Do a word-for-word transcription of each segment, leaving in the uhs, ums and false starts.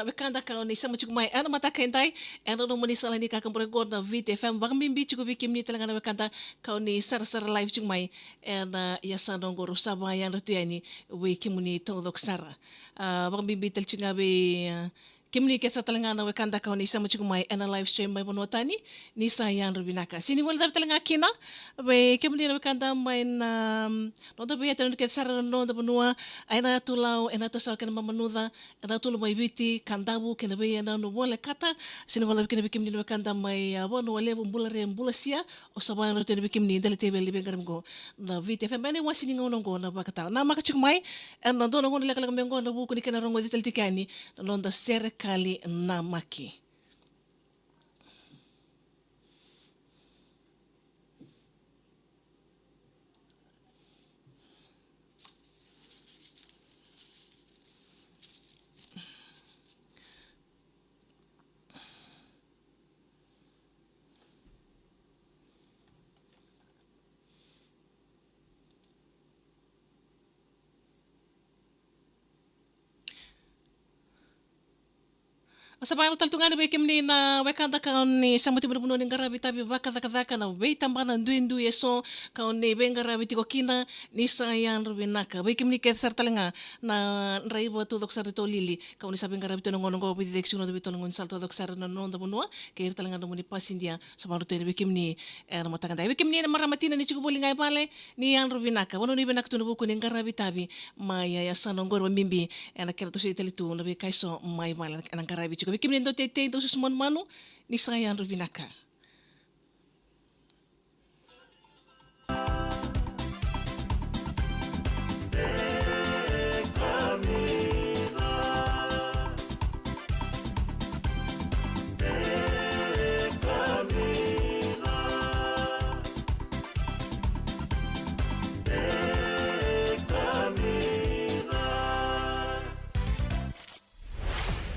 Wekada ka oni sema tiko mai ena mataka edai ena nomuni sala ni kakaburaki qo na Viti F M, vakabibi tiko vei kemuni tale ga na wekada ka oni sarasara live tiko mai ena yasana oqo. Rau sa vakayadra tu yani vei kemuni taucoko sara. A, vakabibi tale tiko ga vei, a, kemuni kece sara tale ga na wekada ka oni sema tiko mai ena live stream mai vanua tani, ni sa yadra vinaka. Sega ni guilecavi tale ga kina vei kemuni na wekada mai na, mm, noda veiyatu, na kece sara na noda vanua, ena Tulau, ena Tosawa kei na Mamanuca, ena Tulu mai Viti, Kadavu kei na veiyanuyanu volekata. Sega ni guilecavi kina vei kemuni na wekada mai, a, Vanua Levu, Bulare, Bulasia. Au sa vakayadra tu yani vei kemuni dela teveli veiqaravi qo na Viti F M ena iwase ni gauna qo na Vakatawa. Namaka tiko mai ena dua na gauna lekaleka mai qo ena vuku ni kena rogoci tale tiko yani na noda Serekali Namaki. Au sa vakayadra tale tu ga yani vei kemuni na wekada ka oni sema tiko mai na vanua ni qaravi tavi vakacakacaka, na veitabana duidui eso ka oni veiqaravi tiko kina, ni sa yadra vinaka. Vei kemuni kece sara tale ga na draiva taucoko sara ni tolili ka oni sa veiqaravi tu ena gauna oqo, veiciciyaki tiko na noda veitolo ni gaunisala taucoko sara na noda vanua, kei ira tale ga na nomuni pasidia. Sa vakayadra tu yani vei kemuni ena mataka edai. Vei kemuni na marama tina ni tiko voli ga e vale, ni yadra vinaka. Vanua ni vinaka tu ena vuku ni qaravi tavi mai, a, yasana oqori, vakabibi ena kena tosoi tale tu na veika eso mai vale ena qaravi tiko. Vei kemuni dau teitei, dau susu manumanu, ni sa yadra vinaka.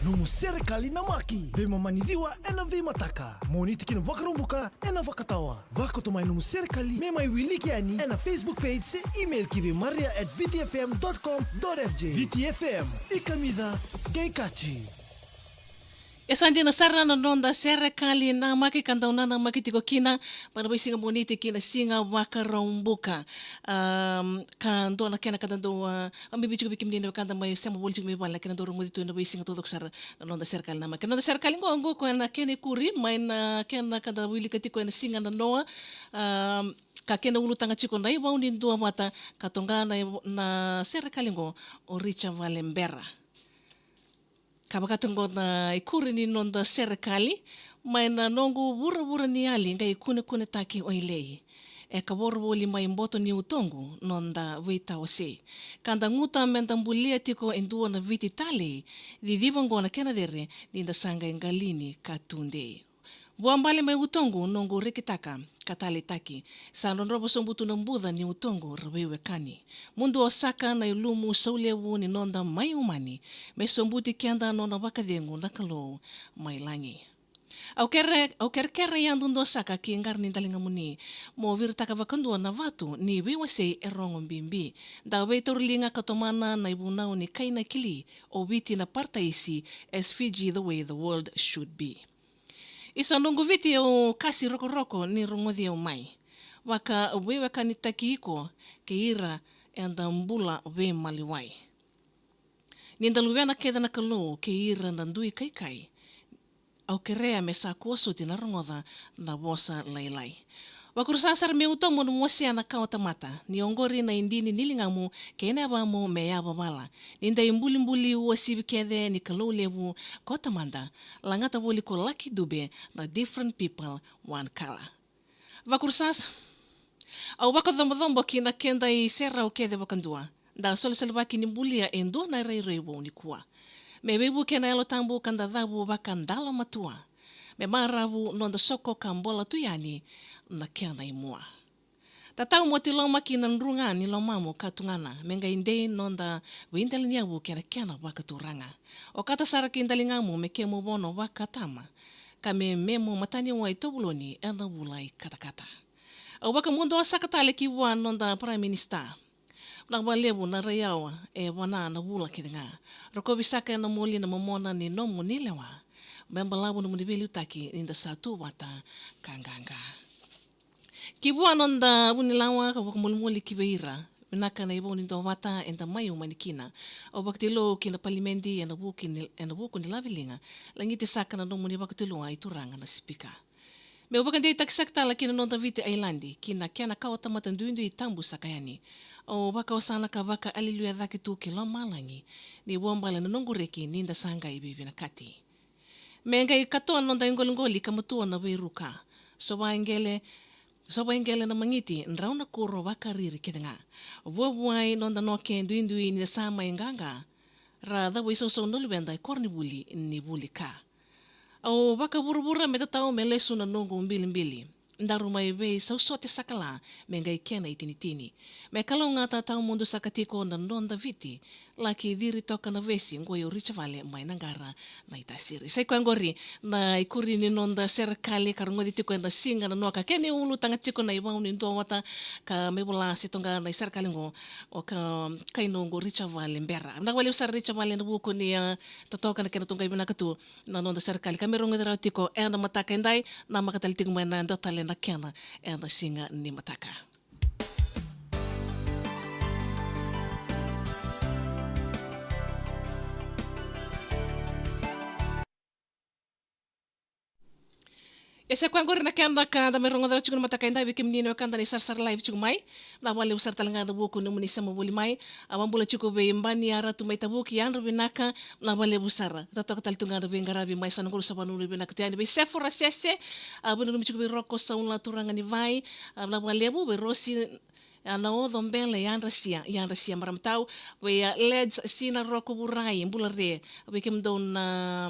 Nomu Serekali Namaki, veimama ni ciwa ena veimataka. Moniti ki na Vakaraubuka ena Vakatawa. Vakoto mai nomu Serekali me mai wiliki yani ena Facebook page se email ki vei maria at V T F M dot com dot F J. V T F M, i kamica, qai kaci. E sa dina sara na noda Serekali Namaki ka dau nanamaki tiko kina mai na veisiga Moniti ki na siga Vakaraubuka. Am, ka dua na kena ka da dau, a, vakabibi tiko vei kemuni na wekada mai sema voli tiko mai vale, na kena dau rogoci tu ena veisiga taucoko sara na noda Serekali Namaki. Na noda Serekali qo, qo ko ena kena ikuri mai na kena ka da wilika tiko ena siga nanoa. Am, ka kena ulutaga tiko na ivau ni duavata ka toqa na, na Serekali qo, o Richa Valebera. Ka vakatoqo na ikuri ni noda Serekali mai na noqu vuravura ni yali qai kunekunetaki o Ilei. E kavoro voli mai boto ni utoqu noda veitawasei. Ka da guta me da bulia tiko e dua na Viti talei, ciciva qo na kena cere ni da sa qai qalini ka tudei. Vuabale mai utoqu noqu rekitaka ka taleitaki. Sa drodrova sobu tu na buca ni utoqu ra veiwekani. Mudu o saka na ilumu saulevu ni noda mai umani. Me sobuti keda nona vakacegu na Kalou mai lagi. Au kere, au kerekere yadudua saka ki qara ni daligamuni. Mo viritaka vakadua na vatu ni veiwasei e rogo bibi. Da veitauriliga ka tomana na ivunau ni kainakili, o Viti na parataisi, as Fiji the way the world should be. Isa noqu Viti au kasi rokoroko ni rogoci au mai. Vaka veiwekanitaki iko kei ira eda bula veimaliwai. Ni da luvena kece na Kalou kei ira na dui kaikai. Au kerea me sa kua soti na rogoca na vosa lailai. Vakurusa sara meu tomo na mosea na kawatamata, ni oqori na idini ni ligamu kei na yavamu me yavavala. Ni da ibulibuli uasivi kece ni Kalou levu ko Tamada, lagata voli ko Lucky Dube na different people, one color. Vakurusa sa, au vakacobocobo ki na keda iserau kece vakadua. Da solesolevaki ni bulia e dua na irairai vou nikua. Me veivuke na Yalo Tabu ka da cavu vakadalo matua. Me maravu noda soko ka bola tu yani na kena imua. Tatau mo tiloma ki na druga ni lomamu ka tugana, me qai dei noda veidelaniyavu kei na kena vakaturaga. Okata sara ki daligamu me kemu vono vakatama, ka me memu mataniwai tovuloni ena vula i katakata. Au vakamudua saka tale ki vua noda Prime Minister. Vinaka vakalevu na raiyawa, e vana na vula kece ga. Rokovi saka ena moli na momona ni nomuni lewa. Me balavu nomuni veiliutaki ni da sa tu vata ka qaqa. Ki vua noda vunilawa ka vakamolimoli ki vei ira. Vinaka na ivau ni duavata eda mai umani kina. Au vakatilou ki na palimedi ena vuku ni, ena vuku ni laveliga. Lagiti saka na nomuni vakatilou, a turaga na sipika. Meu vakadeitaki saka tale ki na noda Viti Ailadi, ki na kena kawatamata duidui tabu saka yani. Au vakaosanaka vakaaliluya cake tu ki lomalagi. Ni vuabale na noqu reki ni da sa qai veivinakati. Me qai katoa na noda iqoliqoli ka matua na veiruka. Sova iqele, sova iqele na magiti, drau na kuro vakariri kece ga. Vuavuai noda noke duidui ni da sa mai qaqa. Ra cavoi sausau na luveda e koronivuli ni vuli ka. Au vakavuravura me tatau me lesu na noqu bilibili. Daru mai veisausote saka la me qai kena itinitini. Me kalougata tawamudu saka tiko na noda Viti. Laki ciri toka na vesi qo, o Richa Vale mai Naqara, na itasiri. Sa i koya qori na ikuri ni noda serekali ka rogoci tiko ena siga na noa ka kena iulutaga tiko na ivau ni duavata ka me vola se toqa na iserekali qo o ka kai noqu Richa Vale Bera. Vinaka vakalevu sara Richa Vale ena vuku ni, a, totoka na kena tuqai vinaka tu na noda serekali ka me rogoci rawa tiko ena mataka edai, namaka tale tiko mai na dua tale na kena ena siga ni mataka. E sa koya qori na kena ka da mai rogoca tiko na mataka edai vei kemuni na wekada ni sarasara live tiko mai. Vinaka vakalevu sara tale ga ena vuku ni nomuni sema voli mai. A, vakabula tiko vei Bani Aratu mai Tavuki, yadra vinaka. Vinaka vakalevu sara. Totoka tale tu ga na veiqaravi mai sa na qori, sa vanuinui vinaka tu yani vei Sefora Sese. A, vanuinui tiko vei Roko Saula, turaga ni Vai. A, vinaka vakalevu vei Rosi, a, na Oco Bele, yadra sia, yadra sia marama tau. Vei, a, Leds Sina Roko Vurai, bula re. Vei kemudou na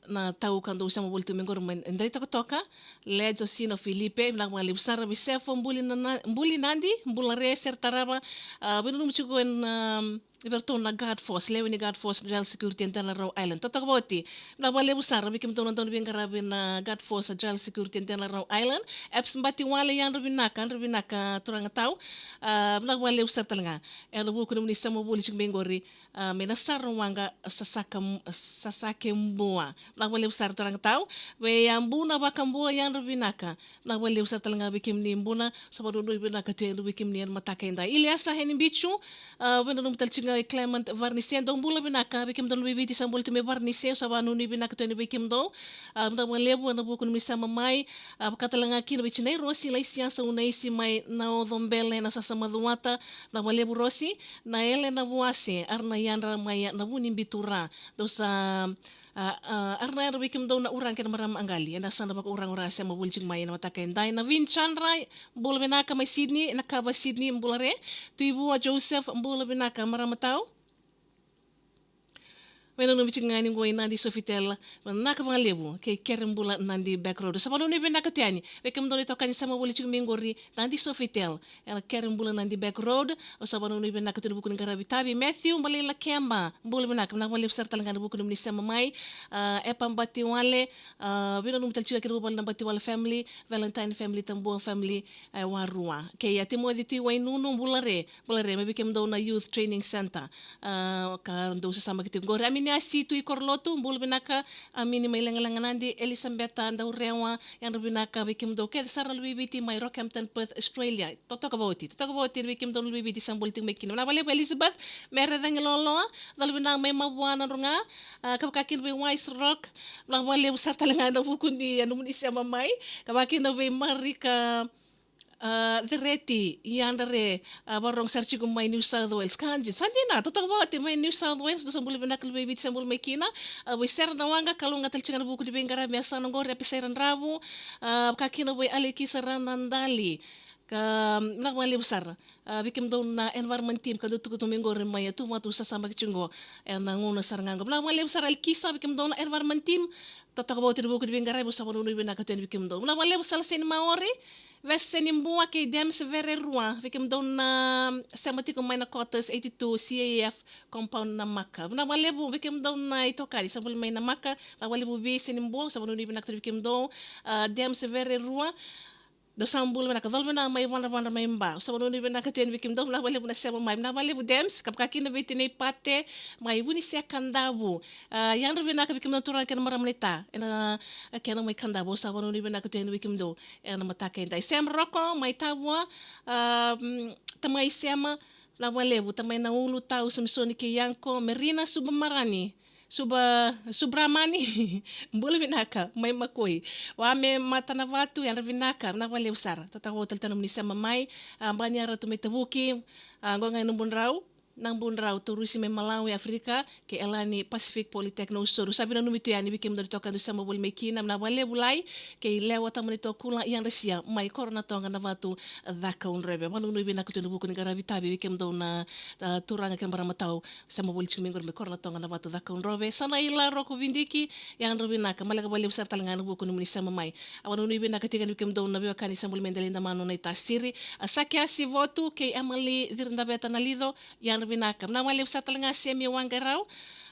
na tau ka dou sema voli tu mai qori mai Dalitokatoka, Leds Sina Filipe, vinaka vakalevu sara vei Sefo Buli na, na, Buli Nadi, bula re, sere tarava, a, vainanumi tiko ena, um, vei iratou na Guard Force, lewe ni Guard Force, Jail Security and General Island. Totoka voti, vinaka vakalevu sara vei kemudou na dauniveiqaravi na Guard Force, Jail Security and General Island. Eps Batiwale, yadra vinaka, yadra vinaka turaga tau. A, vinaka vakalevu sara tale ga ena vuku ni nomuni sema voli tiko mai qori. A, mai Nasarawaqa, Sasaka, Sasakebua. Vinaka vakalevu sara turaga tau. Vei, a, Buna Vakabua, yadra vinaka. Vinaka vakalevu sara tale ga vei kemuni Buna, sa vanuinui vinaka tu yani vei kemuni ena mataka edai. Iliasa Heni Bichu, a, vainanumi tale tiko ga i Clement Varnise, dou bula vinaka, vei kemudou na Viti sa bula tu mai Varnise, sa vanuinui vinaka tu yani vei kemudou. A, vinaka vakalevu ena vuku ni nomuni sema mai. A, vaka tale ga kina vei tinai Rosi Laisiasa Unaisi mai Naoco Bele, Nasasa, Macuata. Vinaka vakalevu Rosi. Na Ele Navuase, era na yadra mai Navunibitura. Dou sa, a, a, era na yadra vei kemudou na uraga kei na marama Aqali ena yasana vakauraga era sema voli tiko mai ena mataka edai. Na Vin Chandra, bula vinaka mai Sydney, Nacaba Sydney, bula re. Tuivua Joseph, bula vinaka marama tau. Vainanumi tiko ga yani qo i Nadi Sofitel, vinaka vakalevu kei Kerebula Nadi Back Road. Sa vanuinui vinaka tu yani vei kemudou na itokani sema voli tiko mai qori, Nadi Sofitel ena Kerebula Nadi Back Road. Au sa vanuinui vinaka tu ena vuku ni qaravi tavi. Matthew Balaila Keba, bula vinaka, vinaka vakalevu sara tale ga ena vuku ni nomuni sema mai. A, Epa Batiwale, a, vainanumi tale tiko ga kina vuvale na Batiwale family, Valentine family, Tabua family, e Warua. Kei, a, Timothy Tui Wainunu, bula re, bula re mai vei kemudou na Youth Training Centre. A, ka dou sasamaki tiko qori. Aminiasi Tui Korolotu, bula vinaka. Amini mai Legalega Nadi, Elisabeta Daurewa, yadra vinaka vei kemudou kece sara na luve i Viti mai Rockhampton, Perth, Australia. Totoka voti, totoka voti vei kemudou na luve i Viti sa bula tiko mai kina. Vinaka vakalevu Elizabeth, Mere Cagiloloa, cala vinaka mai Mavua Nadroga, a, ka vaka kina vei Wise Rock, vinaka vakalevu sara tale ga ena vuku ni, a, nomuni sema mai, ka vaka kina vei Marika, a, Cereti, yadra re, a, vakarorogo sara tiko mai New South Wales. Ka dina, sa dina, totoka voti mai New South Wales, dou sa bula vinaka luve i Viti sa bula mai kina. A, vei Sera Nawaqa, kalougata tale tiko ga ena vuku ni veiqaravi ena yasana qori, Episera Dravu, a, vaka kina vei Alekisa Ranadali. Ka, vinaka vakalevu sara. A, vei kemudou na environment team ka dou tukutuku mai qori mai, a, tu vatu sasamaki tiko qo ena gauna sara ga qo. Vinaka vakalevu sara Alekisa, vei kemudou na environment team. Totoka voti ena vuku ni veiqaravi, au sa vanuinui vinaka tu yani vei kemudou. Vinaka vakalevu sara Seni Maori, Vese ni Bua kei Dems Vererua, vei kemudou na sema tiko mai na Quarters eighty-two C A F compound Namaka. Vinaka vakalevu vei kemudou na itokani sa bula mai Namaka. Vinaka vakalevu Vese ni Bua, au sa vanuinui vinaka tu yani vei kemudou. A, Dems Vererua, Dou sa bula vinaka, colo vinaka mai Vandravandrau mai Ba. Au sa vanuinui vinaka tu yani vei kemudou, vinaka vakalevu na sema mai. Vinaka vakalevu Dems, ka vaka kina vei tinai Pate mai Vunisea Kadavu. A, yadra vinaka vei kemudou na turaga kei na marama ni ta ena, a, kena mai Kadavu. Au sa vanuinui vinaka tu yani vei kemudou ena mataka edai. Sem Roko mai Tavua, a, mm, tamai Sema, vinaka vakalevu, tamai Naulu, Tau, Samisoni kei Yanko, Merina Subamarani, Suba, Subramani, bula vinaka mai Makoi. Wa me Matanavatu, yadra vinaka, vinaka vakalevu sara. Totaka vou tale tu na nomuni sema mai, a, Bani Aratu mai Tavuki, a, qo ga e Nabudrau, Nabudrau, Taurusi mai Malawi, Afrika, kei Elani Pacific Polytech Nausori. Sa vinanumi tu yani vei kemudou na itokani dou sema voli mai kina, vinaka vakalevu Lai, kei Lewa, tama ni Tokula, yadra sia mai Koronatoga, Navatu, Cakaudrove. Vanuinui vinaka tu ena vuku ni qaravi tavi vei kemudou na, a, turaga kei na marama tau sema voli tiko mai qori mai Koronatoga, Navatu, Cakaudrove. Sanaila Rokovidiki, yadra vinaka, maleka vakalevu sara tale ga ena vuku ni nomuni sema mai. A, vanuinui vinaka tiko yani vei kemudou na veiwekani sa bula mai Delaidamanu, Naitasiri. A, Sakiasi Votu kei Emily Ciridaveta Nalico, yadra vinaka. Vinaka vakalevu sara tale ga Semi Waqarau.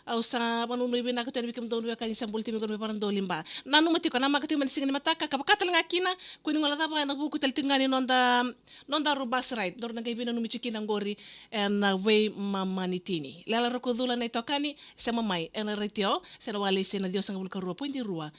Au sa vanuinui vinaka tu yani vei kemudou na veiwekani sa bula tiko mai qori mai Varadoliba. Nanuma tiko, namaka tiko mai na siga ni mataka, ka vaka tale ga kina, kua ni guilecava, ena vuku tale tiko ga ni noda, noda Aru bus ride. Daru na qai veinanumi tiko kina qori ena veimamanitini. Lela Rokocula na itokani, sema mai ena retio, se na Walesi ena ciwasagavulu ka rua poidi rua